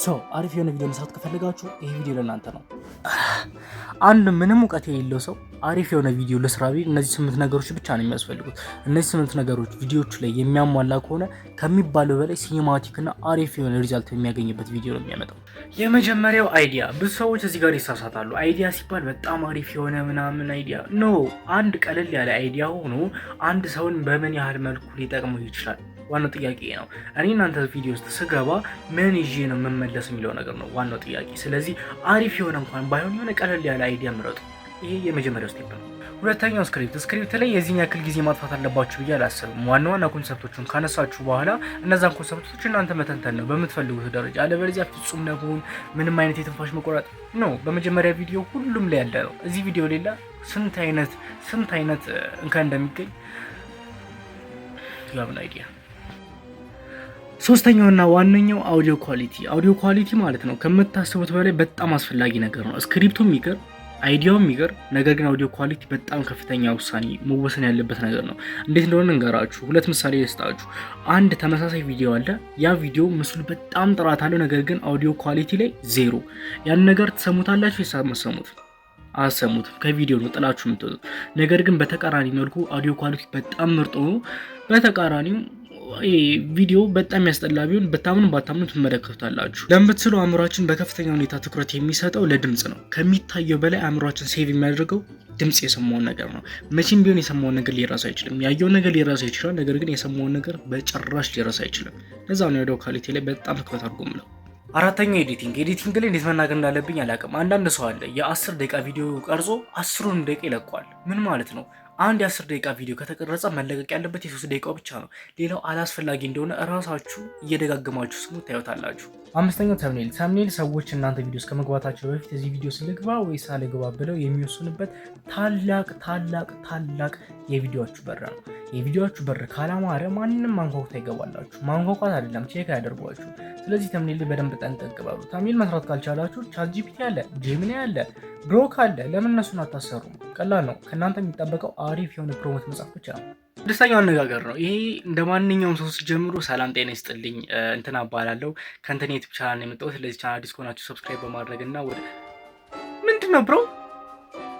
So አሪፍ የሆነ ቪዲዮ መስራት ከፈለጋችሁ ይህ ቪዲዮ ለእናንተ ነው። አንድ ምንም እውቀት የሌለው ሰው አሪፍ የሆነ ቪዲዮ ልስራ ቢል እነዚህ ስምንት ነገሮች ብቻ ነው የሚያስፈልጉት። እነዚህ ስምንት ነገሮች ቪዲዮቹ ላይ የሚያሟላ ከሆነ ከሚባለው በላይ cinematic እና አሪፍ የሆነ result የሚያገኝበት ቪዲዮ ነው የሚያመጣው። የመጀመሪያው idea። ብዙ ሰዎች እዚህ ጋር ይሳሳታሉ። Idea ሲባል በጣም አሪፍ የሆነ ምናምን idea no። አንድ ቀለል ያለ idea ሆኖ አንድ ሰውን በምን ያህል መልኩ ሊጠቅመው ይችላል፣ ዋናው ጥያቄ ነው። እኔ እናንተ ቪዲዮ ውስጥ ስገባ ምን ይዤ ነው የምመለስ የሚለው ነገር ነው ዋናው ጥያቄ። ስለዚህ አሪፍ የሆነ እንኳን ባይሆን የሆነ ቀለል ያለ idea ምረጡ። ይሄ የመጀመሪያው step ነው። ሁለተኛው script። Script ላይ የዚህን ያክል ጊዜ ማጥፋት አለባችሁ ብዬ አላስብም። ዋና ዋና concept ኦቹን ካነሳችሁ በኋላ እነዛን concept ኦች እናንተ መተንተን ነው በምትፈልጉት ደረጃ። አለበለዚያ ፍጹም ለመሆን ምንም አይነት የትንፋሽ መቆራጥ ነው። በመጀመሪያ ቪዲዮ ሁሉም ላይ ያለ ነው። እዚህ ቪዲዮ ሌላ ስንት አይነት እንከን እንደሚገኝ you have no idea። ሶስተኛውና ዋነኛው audio quality። Audio quality ማለት ነው ከምታስቡት በላይ በጣም አስፈላጊ ነገር ነው። Script ኡም ይቅር፣ idea ውም ይቅር፣ ነገር ግን audio quality በጣም ከፍተኛ ውሳኔ መወሰን ያለበት ነገር ነው። እንዴት እንደሆነ እንገራችሁ። ሁለት ምሳሌ ልስጣችሁ። አንድ ተመሳሳይ ቪዲዮ አለ። ያ ቪዲዮ ምስሉ በጣም ጥራት አለው፣ ነገር ግን audio quality ላይ ዜሮ። ያን ነገር ትሰሙታላችሁ? የሰሙት አሰሙትም፣ ከቪዲዮ ነው ጥላችሁ የምትወጡት። ነገር ግን በተቃራኒ መልኩ audio quality በጣም ምርጥ ሆኖ በተቃራኒው ቪዲዮ በጣም ያስጠላ ቢሆን ብታምኑ ባታምኑ ትመለከቱታላችሁ። ለምን ብትሉ አእምሯችን በከፍተኛ ሁኔታ ትኩረት የሚሰጠው ለድምፅ ነው። ከሚታየው በላይ አእምሯችን save የሚያደርገው ድምፅ የሰማውን ነገር ነው። መቼም ቢሆን የሰማውን ነገር ሊረሳ አይችልም። ያየውን ነገር ሊረሳ ይችላል። ነገር ግን የሰማውን ነገር በጭራሽ ሊረሳ አይችልም። ለዛ ነው የ audio quality ላይ በጣም ትኩረት አድርጎ ምለው። አራተኛው editing። Editing ላይ እንዴት መናገር እንዳለብኝ አላውቅም። አንዳንድ ሰው አለ፣ የ10 ደቂቃ ቪዲዮ ቀርጾ 10ሩን ደቂቃ ይለቀዋል። ምን ማለት ነው? አንድ የ10 ደቂቃ ቪዲዮ ከተቀረጸ መለቀቅ ያለበት የ3 ደቂቃው ብቻ ነው። ሌላው አላስፈላጊ እንደሆነ እራሳችሁ እየደጋገማችሁ ስሙ ታዩታላችሁ። አምስተኛው thumbnail። Thumbnail ሰዎች እናንተ ቪዲዮ እስከመግባታቸው በፊት እዚህ ቪዲዮ ስልግባ ወይስ አልግባ ብለው የሚወስኑበት ታላቅ ታላቅ ታላቅ የቪዲዮችሁ በር ነው። የቪዲዮችሁ በር ካላማረ ማንም ማንኳኳት አይገባላችሁ። ማንኳኳት አይደለም፣ check አያደርጓችሁ። ስለዚህ thumbnail በደንብ ጠንቀቅ በሉ። Thumbnail መስራት ካልቻላችሁ ChatGPT አለ፣ Gemini አለ፣ Grok አለ። ለምን እነሱን አታሰሩም? ቀላል ነው። ከእናንተ የሚጠበቀው አሪፍ የሆነ prompt መጻፍ ብቻ ነው። ስድስተኛው አነጋገር ነው። ይሄ እንደ ማንኛውም ሰው ስትጀምሩ ሰላም ጤና ይስጥልኝ፣ እንትና እባላለሁ፣ ከእንትን YouTube channel ነው የመጣሁት። ለዚህ ቻናል አዲስ ከሆናችሁ subscribe በማድረግ እና ወደ ምንድን ነው bro፣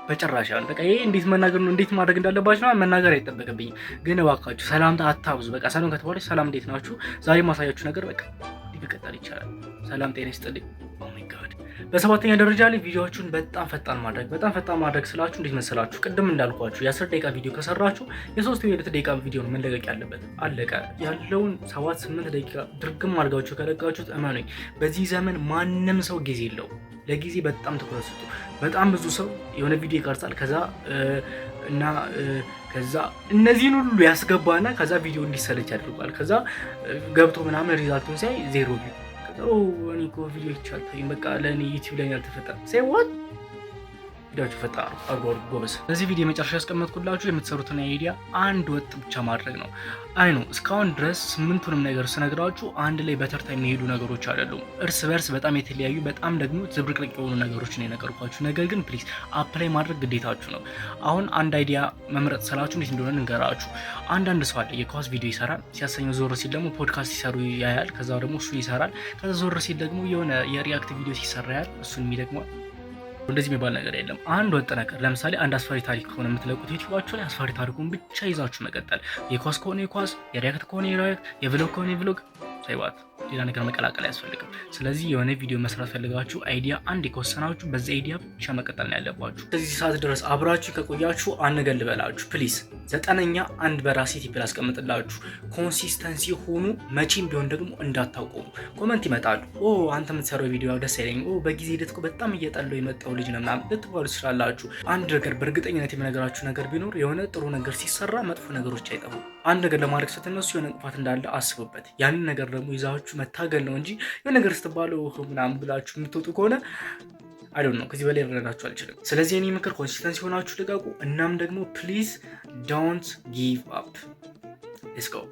በጭራሽ አሁን በቃ ይሄ እንዴት መናገር ነው፣ እንዴት ማድረግ እንዳለባችሁ መናገር አይጠበቅብኝም። ግን እባካችሁ ሰላምታ አታብዙ። በቃ ሰላም ከተባለ ሰላም እንዴት ናችሁ? ዛሬ ማሳያችሁ ነገር በቃ መቀጠል ይቻላል። ሰላም ጤና ይስጥልኝ። Oh my God። በሰባተኛ ደረጃ ላይ ቪዲዮዎቹን በጣም ፈጣን ማድረግ። በጣም ፈጣን ማድረግ ስላችሁ እንዴት መሰላችሁ? ቅድም እንዳልኳችሁ የ10 ደቂቃ ቪዲዮ ከሰራችሁ የ3 ወይ 2 ደቂቃ ቪዲዮ ነው መለቀቅ ያለበት። አለቀ። ያለውን 7 8 ደቂቃ ድርግም አድርጋችሁ ከለቃችሁት እመኑኝ፣ በዚህ ዘመን ማንም ሰው ጊዜ የለው። ለጊዜ በጣም ትኩረት ስጡ። በጣም ብዙ ሰው የሆነ ቪዲዮ ይቀርጻል፣ ከዛ እና ከዛ እነዚህን ሁሉ ያስገባና ከዛ ቪዲዮ እንዲሰለች ያደርጓል። ከዛ ገብቶ ምናምን result ኡን ሲያይ zero view። እኔ እኮ ቪዲዮ ይቻልታኝ፣ በቃ ለእኔ YouTube ላይ ያልተፈጠረ say what። ቪዲዮችሁ ፈጣን አድርጎ አድርጎ ጎበዝ። በዚህ ቪዲዮ መጨረሻ ያስቀመጥኩላችሁ የምትሰሩትን idea አንድ ወጥ ብቻ ማድረግ ነው። I know እስካሁን ድረስ ስምንቱንም ነገር ስነግራችሁ አንድ ላይ በተርታ የሚሄዱ ነገሮች አይደሉም። እርስ በርስ በጣም የተለያዩ፣ በጣም ደግሞ ዝብርቅርቅ የሆኑ ነገሮች ነው የነገርኳችሁ። ነገር ግን please apply ማድረግ ግዴታችሁ ነው። አሁን አንድ idea መምረጥ ስላችሁ እንዴት እንደሆነ እንገራችሁ። አንዳንድ ሰው አለ፣ የኳስ ቪዲዮ ይሰራል፣ ሲያሰኘው ዞር ሲል ደግሞ ፖድካስት ሲሰሩ ያያል። ከዛ ደግሞ እሱን ይሰራል። ከዛ ዞር ሲል ደግሞ የሆነ የ react ቪዲዮ ሲሰራ ያያል። እሱን ይደግማል። እንደዚህ የሚባል ነገር የለም። አንድ ወጥ ነገር፣ ለምሳሌ አንድ አስፈሪ ታሪክ ከሆነ የምትለቁት YouTube ኣችሁ ላይ አስፈሪ ታሪኩን ብቻ ይዛችሁ መቀጠል። የኳስ ከሆነ የኳስ፣ የ react ከሆነ የ react፣ የ vlog ከሆነ የ vlog፣ ሳይባት ሌላ ነገር መቀላቀል አያስፈልግም። ስለዚህ የሆነ ቪዲዮ መስራት ፈልጋችሁ idea አንድ ከወሰናችሁ በዛ idea ብቻ መቀጠል ነው ያለባችሁ። ከዚህ ሰዓት ድረስ አብራችሁ ከቆያችሁ አንድ ነገር ልበላችሁ please። ዘጠነኛ አንድ በራሴ tip ላስቀምጥላችሁ፣ consistency ሆኑ። መቼም ቢሆን ደግሞ እንዳታቆሙ። Comment ይመጣሉ። "ኦ፣ አንተ የምትሰራው ቪዲዮ ደስ አይለኝም፣ ኦ፣ በጊዜ ሂደት እኮ በጣም እየጠላው የመጣው ልጅ ነው" ምናምን ልትባሉ ትችላላችሁ። አንድ ነገር በእርግጠኝነት የምነግራችሁ ነገር ቢኖር የሆነ ጥሩ ነገር ሲሰራ መጥፎ ነገሮች አይጠፉም። አንድ ነገር ለማድረግ ስትነሱ የሆነ እንቅፋት እንዳለ አስቡበት። ያንን ነገር ደግሞ ይዛችሁ መታገል ነው እንጂ የሆነ ነገር ስትባሉ ምናምን ብላችሁ የምትወጡ ከሆነ I don't know፣ ከዚህ በላይ ልረዳችሁ አልችልም። ስለዚህ የኔ ምክር consistency ሆናችሁ ልቀቁ። እናም ደግሞ please don't give up። Let's go።